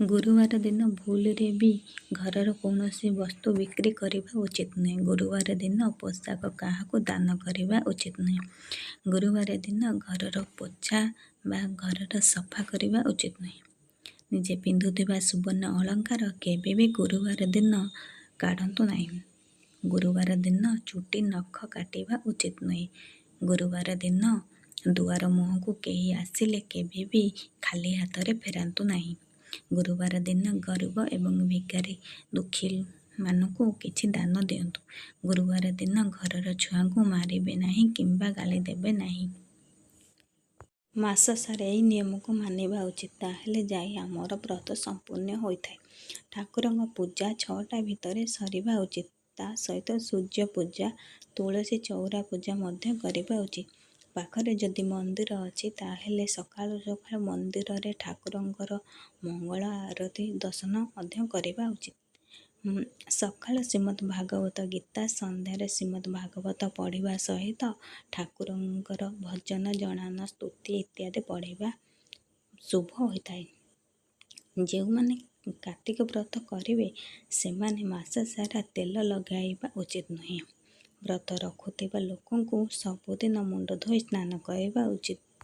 ଗୁରୁବାର ଦିନ ଭୁଲରେ ବି ଘରର କୌଣସି ବସ୍ତୁ ବିକ୍ରି କରିବା ଉଚିତ ନୁହେଁ। ଗୁରୁବାର ଦିନ ପୋଷାକ କାହାକୁ ଦାନ କରିବା ଉଚିତ ନୁହେଁ। ଗୁରୁବାର ଦିନ ଘରର ପୋଛା ବା ଘରର ସଫା କରିବା ଉଚିତ ନୁହେଁ। ନିଜେ ପିନ୍ଧୁଥିବା ସୁବର୍ଣ୍ଣ ଅଳଙ୍କାର କେବେ ବି ଗୁରୁବାର ଦିନ କାଢ଼ନ୍ତୁ ନାହିଁ। ଗୁରୁବାର ଦିନ ଚୁଟି ନଖ କାଟିବା ଉଚିତ ନୁହେଁ। ଗୁରୁବାର ଦିନ ଦୁଆର ମୁହଁକୁ କେହି ଆସିଲେ କେବେ ବି ଖାଲି ହାତରେ ଫେରାନ୍ତୁ ନାହିଁ। ଗୁରୁବାର ଦିନ ଗରିବ ଏବଂ ଭିକାରୀ ଦୁଃଖୀମାନଙ୍କୁ କିଛି ଦାନ ଦିଅନ୍ତୁ। ଗୁରୁବାର ଦିନ ଘରର ଛୁଆଙ୍କୁ ମାରିବେ ନାହିଁ କିମ୍ବା ଗାଳି ଦେବେ ନାହିଁ। ମାସ ସାରା ଏହି ନିୟମକୁ ମାନିବା ଉଚିତ, ତାହେଲେ ଯାଇ ଆମର ବ୍ରତ ସମ୍ପୂର୍ଣ୍ଣ ହୋଇଥାଏ। ଠାକୁରଙ୍କ ପୂଜା 6ଟା ଭିତରେ ସରିବା ଉଚିତ। ତା ସହିତ ସୂର୍ଯ୍ୟ ପୂଜା, ତୁଳସୀ ଚଉରା ପୂଜା ମଧ୍ୟ କରିବା ଉଚିତ। ପାଖରେ ଯଦି ମନ୍ଦିର ଅଛି ତାହେଲେ ସକାଳୁ ସକାଳୁ ମନ୍ଦିରରେ ଠାକୁରଙ୍କର ମଙ୍ଗଳ ଆରତୀ ଦର୍ଶନ ମଧ୍ୟ କରିବା ଉଚିତ। ସକାଳୁ ଶ୍ରୀମଦ୍ ଭାଗବତ ଗୀତା, ସନ୍ଧ୍ୟାରେ ଶ୍ରୀମଦ୍ ଭାଗବତ ପଢ଼ିବା ସହିତ ଠାକୁରଙ୍କର ଭଜନ ଜଣାଣ ସ୍ତୁତି ଇତ୍ୟାଦି ପଢ଼ିବା ଶୁଭ ହୋଇଥାଏ। ଯେଉଁମାନେ କାର୍ତ୍ତିକ ବ୍ରତ କରିବେ ସେମାନେ ମାସ ସାରା ତେଲ ଲଗାଇବା ଉଚିତ ନୁହେଁ। ବ୍ରତ ରଖୁଥିବା ଲୋକଙ୍କୁ ସବୁଦିନ ମୁଣ୍ଡ ଧୋଇ ସ୍ନାନ କରିବା ଉଚିତ।